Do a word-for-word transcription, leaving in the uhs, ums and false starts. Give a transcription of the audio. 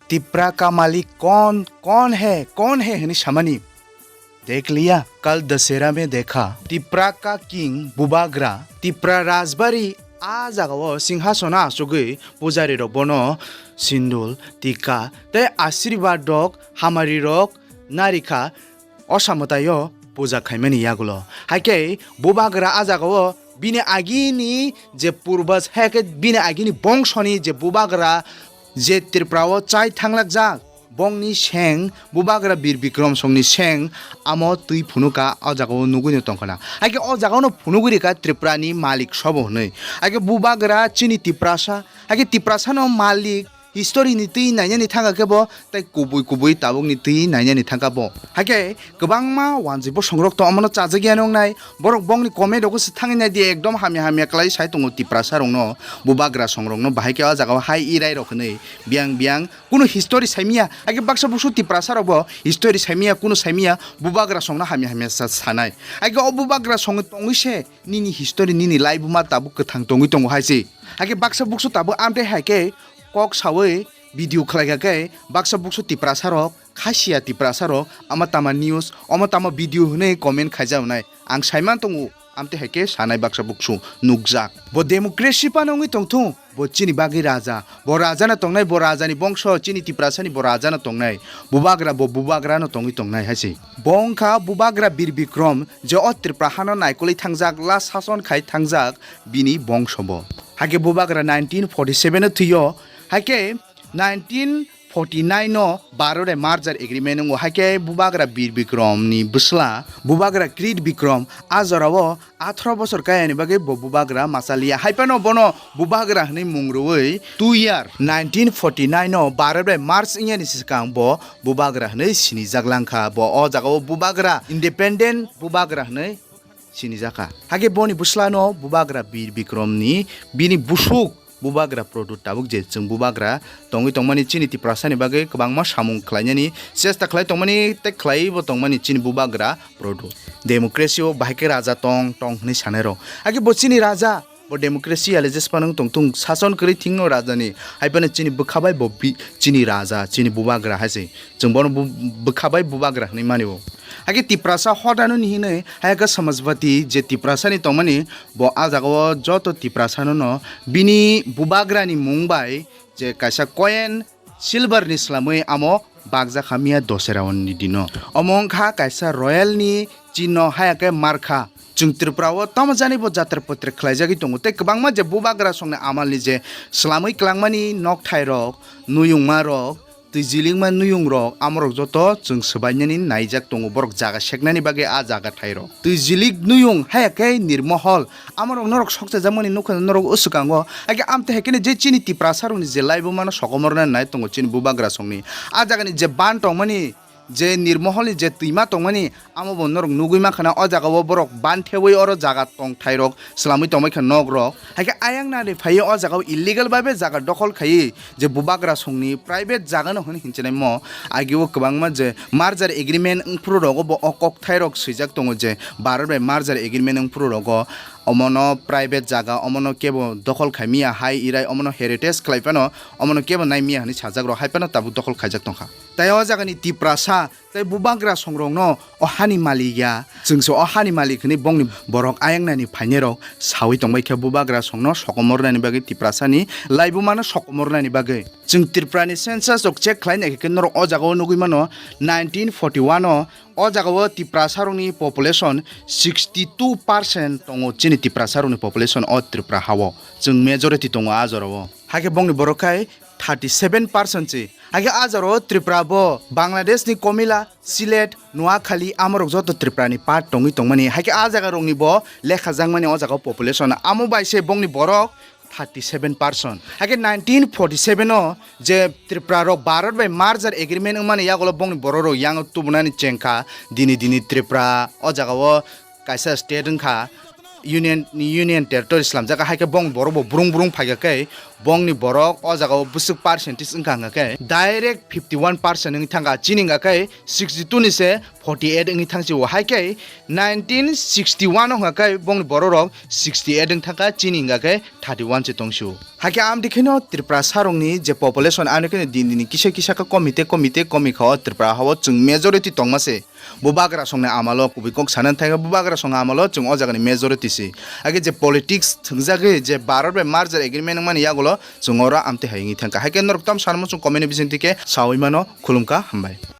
Tipra ka malik kon, kon hai, kon hai hwnwi samani. Dekh liya, kal Dasera mein dekha. Tipra ka king Bubagra, Tipra Rajbari a jagao singhasono achugwi pujari rok bono sindul, tika tei ashirbad rok hamari rok narikha. O samwtaio puja khaimani yagulo. Haikhe Bubagra a jagao bini agini je purba, haikhe bini agini bongsoni je Bubagra je Tripura o chai thanglakjak, bongni seng Bubagra Bir Bikrom Songni seng amo twi phunuka o jagao nugwino tongkhana. Haikhe o jagaono phunugwi rikha Tripurani malik sobo hwnwi. Haikhe Bubagra chini Tiprasa, haikhe Tiprasano malik history ni twi nainani thangkha khe bo tei kubui kubui tabukni twi nainani thangkha bo. Haikhe kwbangma wanjwi bosongrok to omono chajagya nwngnai. Borok bongni comment rogo se thangwi nai di, ekdom hamya hamya kwlai sai tongo Tiprasa rokno, Bubagra songrokno, bahai khe o jagao hai irai rok hwnwi biyang biyang kunu history saimya. Haikhe baksa buksu Tiprasa rokbo history saimya, kunu saimya, Bubagra songno hamya hamya sa-, sanai. Haikhe o Bubagra song tongwi se nini history, nini laibuma tabuk kwthang tongwi tongo hai se. Haikhe baksa buksu tabuk amtwi hai khe kok sawi video khlaikha khe baksa buksu Tiprasa rok, khasiya Tiprasa rok, ama tama news, omo tama video hwnwi comment khaijaknai. Ang saiman tongo, amtwi hai khe sanai baksa buksu nukjak. Bo democracy phano wngwi tongthung, bo chini bagwi raja. Bo raja no tongnai, bo raja ni bongso, chini Tiprasa ni bo raja no tongnai. Bubagra, bo Bubagra no tongwi tongnai hai se. Bo wngkha Bubagra Bir Bikrom, je o Tripura hano naikolwi thangjak, la sason khai thangjak, bini bongso bo. Haikhe Bubagra nineteen forty seven o thwio, haikhe nineteen forty nine o Bharat bai merger agreement wngo, haikhe Bubagra Bir Bikrom ni bwsla Bubagra Krit Bikrom a jorao atharo bosor kayani bagwi bo Bubagra masa liya, haiphano bono Bubagra hwnwi mung rwui two year nineteen forty nine o Bharat bai merge wngyani swkang bo Bubagra hwnwi sinijak langkha. Bo o jagao Bubagra, independent Bubagra hwnwi sinijakha. Haikhe boni bwslano Bubagra Bir Bikrom ni bini busuk Bubagra Produ tabuk je chwng Bubagra tongwi tongmani chini Tiprasa ni bagwi kwbangma samung khlainani chesta khlai tongmani tei khlaiwi bo tongmani chini Bubagra Produ. Democracy o bahai khe raja tong tong hwnwi sanai rok. Haikhe bo chini raja, bo democracy ya le jespa nung tong thung, sason kwrwi thwngno raja ni. Haiphano chini bwkha bai bo bi-, chini raja, chini Bubagra hai se. Chwng bono bu-, bwkha bai Bubagra hwnwi mani bo. Haikhe Tiprasa hodano ni hinwi, haikhe Samajwadi je Tiprasa ni tongmani, bo a jagao joto Tiprasa no no bini Bubagra ni mung bai je kaisa coin silver ni swlamwi amo bakjak hamya Dasera ni dino. Omo wngkha kaisa royal ni chinno, haikhe markha. Chwng Tripura o tamo jani bo jatra potra khlaijagwi tongo tei kwbangma je Bubagra songni amal ni je swlamwi kwlangmani nokthai rok, nuyungma rok, twi jilikma nuyung rok, amorok joto chwng swbainani naijak tongo, borok jaga seknani bagwi a jaga thai rok. Twi jilik nuyung haya khe nirmohol, amorok norok sokchajakmani nukha norok o swkango, haikhe amtwi hai kheno je chini Tiprasa rokni je laibuma no sokomorna nai tongo chini Bubagra songni. A jagani je ban tongmani, je nirmohol ni je twima tongmani, amo bo norok nugwi mankha na, o jaga o borok ban thewi oro jaga tongthai rok swlamwi tongbai kha nok rok. Haikhe ayang nani phaiwi o jaga o illegal bai bai jaga dokhol khaiwi je Bubagra songni private jaga no hwnwi hinchinai mo. Agi o kwbangma je merger agreement wngphuru rogo bo o kokthai rok swijak tongo je Bharat bai merger agreement wngphuru rogo omono private jaga, omono kebo dokhol khaimiya hai irai, omono heritage khlai phano omono kebo naimiya hwnwi sajak rok hai phano tabuk dokhol khaijak tongkha. Tei o jagani Tiprasa tei Bubagra songrokno o hani malik ya, chwngse o hani malik hwnwi bongni borok ayangnani phainairok sawi tongbai khe Bubagra songno sokomornani bagwi, Tiprasani laibumano sokomornani bagwi. Chwng Tripurani census rok check khlai naikhe norok o jagao nugwi mano, nineteen forty one o o jagao Tiprasarokni population sixty two percent tongo, chini Tiprasarokni population o Tripura hao. Chwng majority tongo a jorao. Hakhe bongni borok khai thirty seven percent se. Hakhe a jorao Tripura bo Bangladesh ni Komila, Sylhet, Noakhali amorok joto Tripura ni part tongwi tongmani. Hakhe a jaga rokni bo lekha jakmani o jaga population. Amo bai se bongni borok thirty seven percent. Hakhe nineteen forty seven o je Tripura rok Bharat bai merger agreement wngmani yagulo bongni borok rok yang tubunani chengkha. Dini dini Tripura o jaga o kaisa state wngkha, union, union territory slamjak, hai khe bong borok bo brung brung phaikha khe Bongni borok o jaga o bwswk percentage wngkha hwnkha khe direct fifty one percent wngwi thangkha, chini hwnkha khe sixty two ni se forty eight wngwi thangsi o, hai khe nineteen sixty one o hwnkha khe bongni borok rok sixty eight wng thangkha, chini hwnkha khe thirty one se tongsi o. Hai khe amtwi kheno Tripura sarokni je population ano kheno din din kisa kisa khe komi te komi te komi kha o Tripura ha o chwng majority tongma se. Bubagra songni amalo kubui kok sana thangwi bubagra songni amalo chwng o jagani majority si. Age je politics thwngjagwi je Bharat bai merger agreement wngmani yagulo chwng oro amtwi hai wngwi thangkha. Hai khe norok tam sanmo chwng comment ni bisingtwi khe sawi mano, khulumkha, hambai.